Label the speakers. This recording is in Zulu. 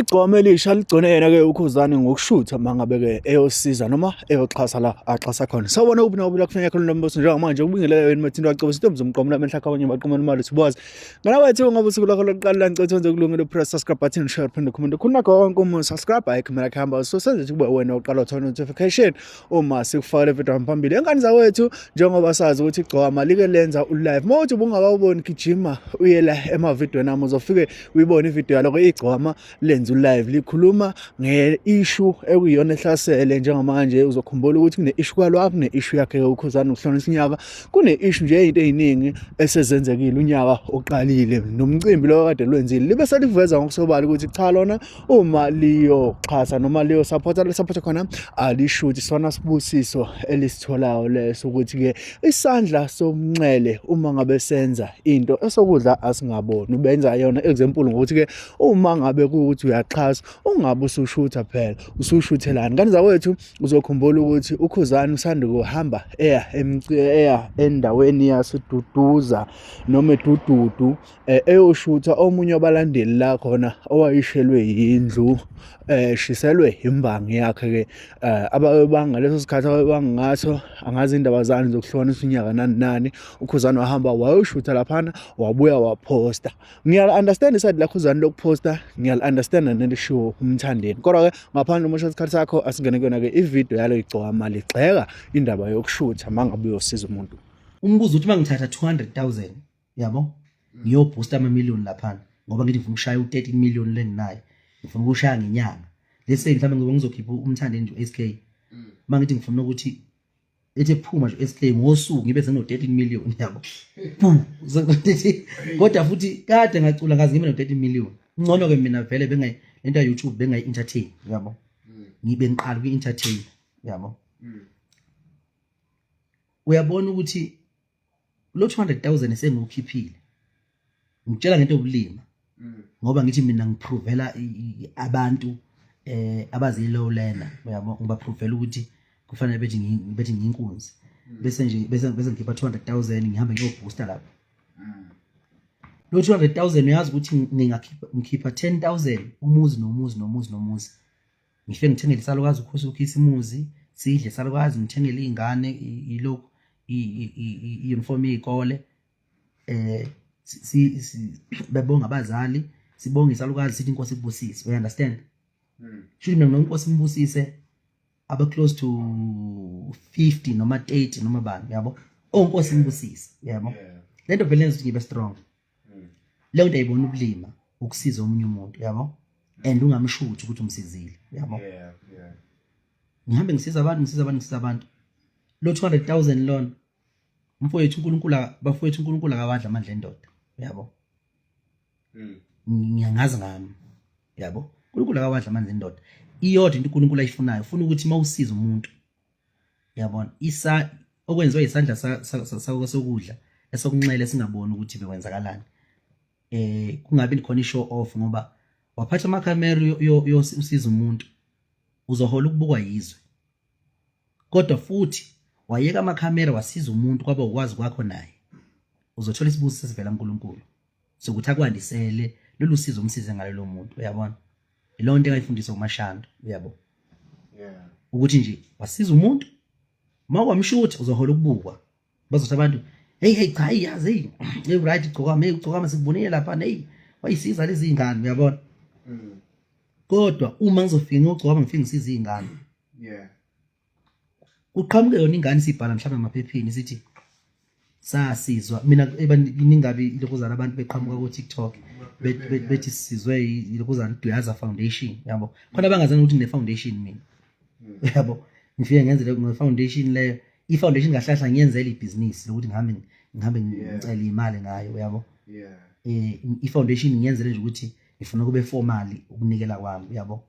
Speaker 1: Igcokama elisha ligcone yena-ke uKhuzani ngokushutha uma ngabe-ke eyosiza noma eyoxhasa la axhasa khona. Sawubona kuphi nakuphi la kufuneka khona lombuso njengamanje ukubingelela wena Mathinto wacebo sithombe zomqomo lami enhlaka abanye baqoma imali sibuwazi. Ngana wethu ngoba usuku lakho lokuqala la ngicela wenze kulungile press subscribe button share phinde comment khona konke uma subscribe ayikho mina kuhamba so senze kube wena oqala uthola notification uma sikufakele video phambili. Engane zakwethu njengoba sazi ukuthi igcokama like lenza ulive. Uma uthi ubungakawuboni gijima uye la emavidweni ami uzofike uyibone ivideo yaloko igcokama lenza ulive likhuluma nge-issue ekuyiyona ehlasele njengamanje. Uzokhumbula ukuthi kune-issue kwalwa kune-issue yakhe uKhuzani ukuhlonisa unyaka, kune-issue nje into ey'ningi esezenzekile unyaka oqalile nomcimbi lo kade lwenzile libe seliveza ngokusobala ukuthi cha lona uma liyoxhasa noma liyosaphotha lisaphotha khona alishuthi sona sibusiso elisitholayo leso ukuthi-ke isandla somnxele uma ngabe senza into esokudla asingaboni ubenza yona example ngokuthi-ke uma ngabe kuwukuthi uyaxhasa ungabe usushutha phela usushuthelani ngane zakwethu uzokhumbula ukuthi uKhuzani usanda kuhamba eya eya endaweni yaseDuduza noma eDududu eyoshutha omunye wabalandeli la khona owayishelwe yindlu eshiselwe imbangi yakhe ke ababebanga leso sikhathi ababebanga ngaso angazi indaba zani zokuhlukanisa unyaka nani nani uKhuzani wahamba wayoshutha laphana wabuya waphosta. Ngiyal-understand iside laKhuzani lokuphosta, ngiyal-understand nelishiwo uMthandeni, kodwa-ke ngaphandle umosha isikhathi sakho asingene kuyona-ke ividiyo yalo igcokama ligxeka indaba yokushutha uma ngabe uyosiza umuntu.
Speaker 2: Umbuzo uthi mangithatha 200,000 yabo ngiyoboosta ama million laphana ngoba ngithi ngifuna ukushaya u13 million lenginayo ngifuna ukushaya ngenyanga let's say mhlawumbe ngoba ngizokhipha uMthandeni nje u-SK mangithi ngifuna ukuthi ethi ephuma nje SK ngosuku ngibe seno 13 million yabo bu kodwa futhi kade ngacula ngaze ngibe no 13 million ngcono ke mina vele bengayi lento ya YouTube bengayi entertain yabo ngibe ngiqala uku entertain yabo uyabona ukuthi lo 200,000 esengukhiphile ngitshela ngento yobulima ngoba ngithi mina ngiprovela abantu abazi low learner uyabo ngibaprovela ukuthi kufanele bethi bethi ngiyinkunzi bese nje bese ngikhipha 200,000 ngihambe ngiyobooster lapho lo 200,000 uyazi ukuthi ngingakhipha ngikhipha 10,000 umuzi nomuzi nomuzi nomuzi ngifike ngithengele isalukazi ukhosi ukhisimuzi sidle isalukazi ngithengele iy'ngane ilokhu i-uniform yey'kole bebonga abazali sibonge isalukazi sithi inkosi ikubusise we understand shuthi mina nginonkosi imbusise aba close to 50 noma 30 noma bani yabo onkosi imbusise yabo lento vele yenza ukuthi ngibe strong leyo nto ayibona ubulima ukusiza omunye umuntu yabo and ungamshuthi ukuthi umsizile yabo ngihambe ngisiza abantu ngisiza abantu ngisiza abantu lo 200,000 lona mfowethu uNkulunkulu bafowethu uNkulunkulu akawadla amandla endoda yabo ngiyangazi ngami yabo uNkulunkulu akawadla amandla endoda iyodwa into uNkulunkulu ayifunayo ufuna ukuthi mawusiza umuntu yabona isa okwenziwa isandla sakho sokudla esokunxele singaboni ukuthi bekwenzakalani kungabi khona i-show off ngoba waphatha amakhamera usiza umuntu uzohola ukubukwa yizwe kodwa futhi wayeka amakhamera wasiza umuntu kwaba ukwazi kwakho naye uzothola isibusiso esivela kuNkulunkulu sokuthi akwandisele lolu sizo umsize ngalo lo muntu uyabona ileyo nto engayifundiswa uMashando uyabo ukuthi nje wasiza umuntu uma wamshutha uzohola ukubukwa bazothi abantu hey hey cha hey yazi hey hey right gcokama hey gcokama sikubonile lapha hey wayisiza lezi zingane uyabona kodwa uma ngizofika ngiyogcokama ngifike ngisiza izingane kuqhamuke yona ingane isibhala mhlawumbe emaphepheni sithi sasizwa mina ningabi ilokhuzana abantu beqhamuka ku TikTok bethi sisizwe ilokhuzana Duyaza Foundation yabo khona abangazani ukuthi ngine foundation mina yabo ngifike ngenze le foundation leyo i foundation kahle kahle ngiyenzela ibhizinisi lokuthi ngihambe ngihambe ngicela imali ngayo yabo i foundation ngiyenzele nje ukuthi ngifuna kube formal ukunikela kwami yabo